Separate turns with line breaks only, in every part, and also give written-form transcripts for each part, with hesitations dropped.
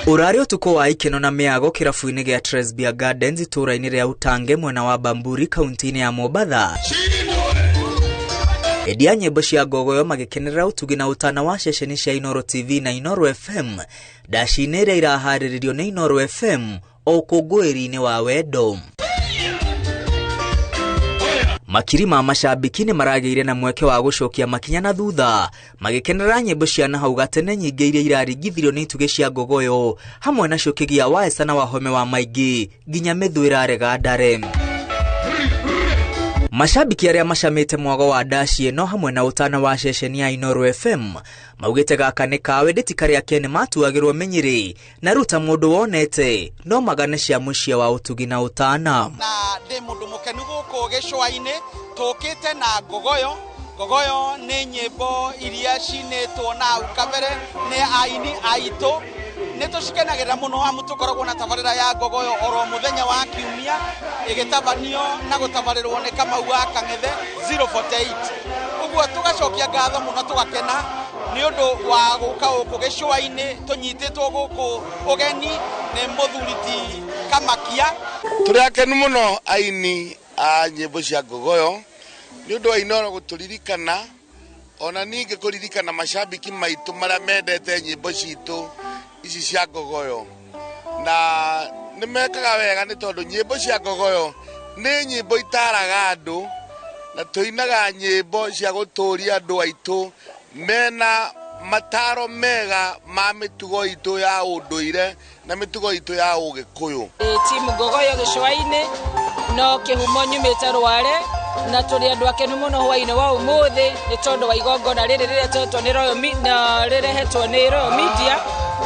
Ũrarĩ ũtukũ wa ikeno na mĩago kĩrabu-inĩ gĩa Tresbia Gardens itũũra-inĩ rĩa Utange mwena wa Bamburi kaunti-inĩ ya Mombatha. Endi a nyĩmbo cia ngogoyo magĩkenerera ũtugi na ũtana wa ceceni cia Inooro TV na Inooro FM ndaci-inĩ ĩrĩa iraharĩrĩrio nĩ Inooro FM o ũkũngũĩri-inĩ wa wendo. Makiri ma macambĩki nĩ maragĩire na mweke wa gũcokia makinya na thutha magĩkenerera nyĩmbo cia nahau gatene nyingĩ iria iraringithirio nĩ itugĩ cia ngogoyo hamwe na Cũkĩgia wa Esa na Wahome wa Maingĩ nginya mĩthũ ĩrarega ndare. Macambĩki arĩa macamĩte mwago wa ndaci ĩno hamwe na ũtana wa ceceni ya Inooro FM maugĩte gaka nĩ kawe ndĩti karĩa kene matuagĩrwo mĩnyĩrĩ na rĩu ta mũndũ wonete no magane cia mũciĩ wa ũtugi na ũtana.
Na ndĩ mũndũ mũkenu gũkũ gĩcũa-inĩ tũkĩte na ngogoyo. Ngogoyo nĩ nyĩmbo iria cinĩtwo na hau kabere nĩ aini aitũ. Nĩ tũcikenagĩrĩra mũno amu tũkoragwo na tabarĩra ya ngogoyo oro mũthenya wa kiumia ĩgĩtabanio na gũtabarĩrwo nĩ Kamau wa Kang'ethe 048. Ũguo tũgacokia ngatho mũno tũgakena nĩ ũndũ wa gũka gũkũ gĩcũa-inĩ tũnyitĩtwo gũkũ ũgeni nĩ mũthuri ti Kamakia.
Tũrĩ akenu mũno aini a nyĩmbo cia ngogoyo nĩ ũndũ wa Inooro gũtũririkana ona ningĩ kũririkana macambĩki maitũ marĩa mendete nyĩmbo citũ ici cia ngogoyo, na nĩ mekaga wega nĩ tondũ nyĩmbo cia ngogoyo nĩ nyĩmbo itaraga andũ na tũinaga nyĩmbo cia gũtũria andũ aitũ mena mataro mega ma mĩtugo itũ ya ũndũire na mĩtugo itũ ya ũgĩkũyũ.
Timu ngogoyo gĩcũa-inĩ no kĩhumo nyumĩte Rware na tũrĩ andũ akenu mũno hwainĩ wa ũmũthĩ nĩ tondũ wa igongona rĩrĩ rĩretetwo nĩ Royal na rĩrehetwo nĩ Royal Media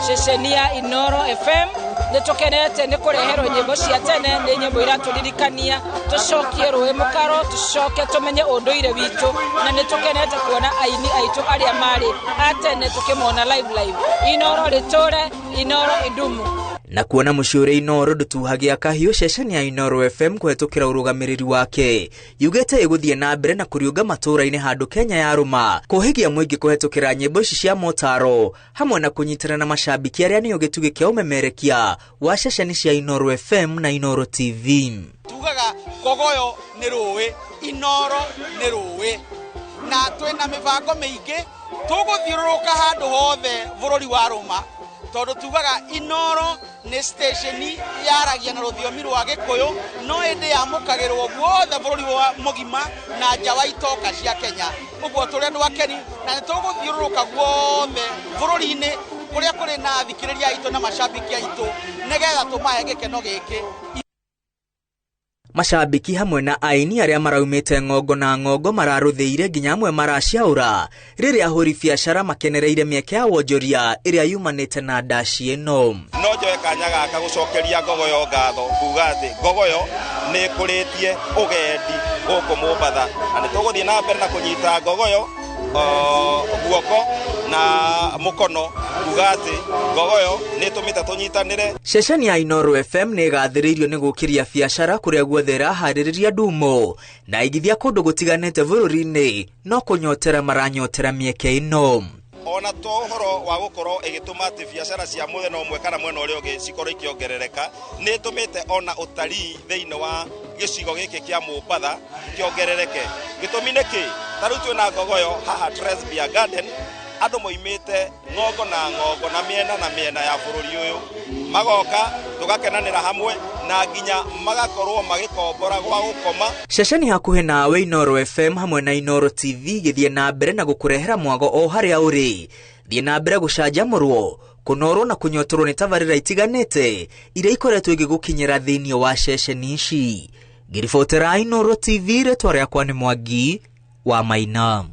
ceceni ya Inooro FM. Nĩ tũkenete nĩ kũreherwo nyĩmbo cia tene, nĩ nyĩmbo iratũririkania tũcokie rũĩ mũkaro, tũcoke tũmenye ũndũire witũ, na nĩ tũkenete kuona aini aitũ arĩa marĩ a tene tũkĩmona live live. Inooro rĩtũre, Inooro idumu.
Na kuona mũciĩ ũrĩa Inooro ndũtuhagia kahiũ, ceceni ya Inooro FM kũhetũkĩra ũrũgamĩrĩri wake yugĩte ĩgũthiĩ na mbere na kũriũnga matũũra-inĩ handũ Kenya yarũma kũhĩgia mũingĩ kũhetũkĩra nyĩmbo ici cia motaro hamwe na kũnyitana na macambĩki arĩa nĩo gĩtugĩ kĩa ũmemerekia wa ceceni cia Inooro FM na Inooro TV.
Tugaga ngogoyo nĩ rũĩ, Inooro nĩ rũĩ, na twĩna mĩbango mĩingĩ tũgũthiũrũrũka handũ hothe bũrũri wa Rũma tondũ tugaga Inooro nĩ stationi yaragia na rũthiomi rwa Gĩkũyũ no ĩndĩ yamũkagĩrwo guothe bũrũri wa mũgima na nja wa itoka cia Kenya. Ũguo tũrĩ andũ akeni na nĩ tũgũthiũrũrũka guothe bũrũri-inĩ kũrĩa kũrĩ na athikĩrĩria aitũ na macambĩki aitũ nĩgetha tũmahe gĩkeno gĩkĩ.
Macambĩki hamwe na aini arĩa maraumĩte ng'ongo na ng'ongo mararũthĩire nginya amwe maraciaũra rĩrĩa ahũri biacara makenereire mĩeke ya wonjoria ĩrĩa yumanĩte na ndaci ĩno.
No njoe kanya gaka gũcokeria ngogoyo ngatho kuga atĩ ngogoyo nĩ ĩkũrĩtie ũgendi gũkũ Mombatha na nĩ tũgũthiĩ na mbere na kũnyita ngogoyo guoko na mũkono kuga atĩ ngogoyo nĩ ĩtũmĩte tũnyitanĩre.
Ceceni ya Inooro FM nĩ ĩgathĩrĩirio nĩ gũkĩria biacara kũrĩa guothe ĩraharĩrĩria ndumo na aigithia kũndũ gũtiganĩte bũrũri-inĩ no kũnyotera maranyotera mĩeke ĩno.
Ona to ũhoro wa gũkorwo ĩgĩtũma atĩ biacara cia mũthenya ũmwe kana mwena ũrĩa ũngĩ cikorwo ikĩongerereka nĩ ĩtũmĩte ona ũtarii thĩinĩ wa gĩcigo gĩkĩ kĩa Mombatha kĩongerereke. Gĩtũmi nĩ kĩ? Ta rĩu twĩna ngogoyo haha Tresbia Garden, andũ moimĩte ng'ongo na ng'ongo na mĩena na mĩena ya bũrũri ũyũ magoka tũgakenanĩra hamwe na nginya magakorwo magĩkombora gwa gũkoma.
Ceceni hakuhĩ nawe Inooro FM hamwe na Inooro TV gĩthiĩ na mbere na gũkũrehera mwago o harĩa ũrĩ. Thiĩ na mbere gũcanjamũrwo, kũnorwo na kũnyotorwo nĩ tabarĩra itiganĩte iria ikoretwo igĩgũkinyĩra thĩinĩ wa ceceni ici. Ngĩribotera Inooro TV, rĩtwa rĩakwa nĩ Mwangi wa Maina.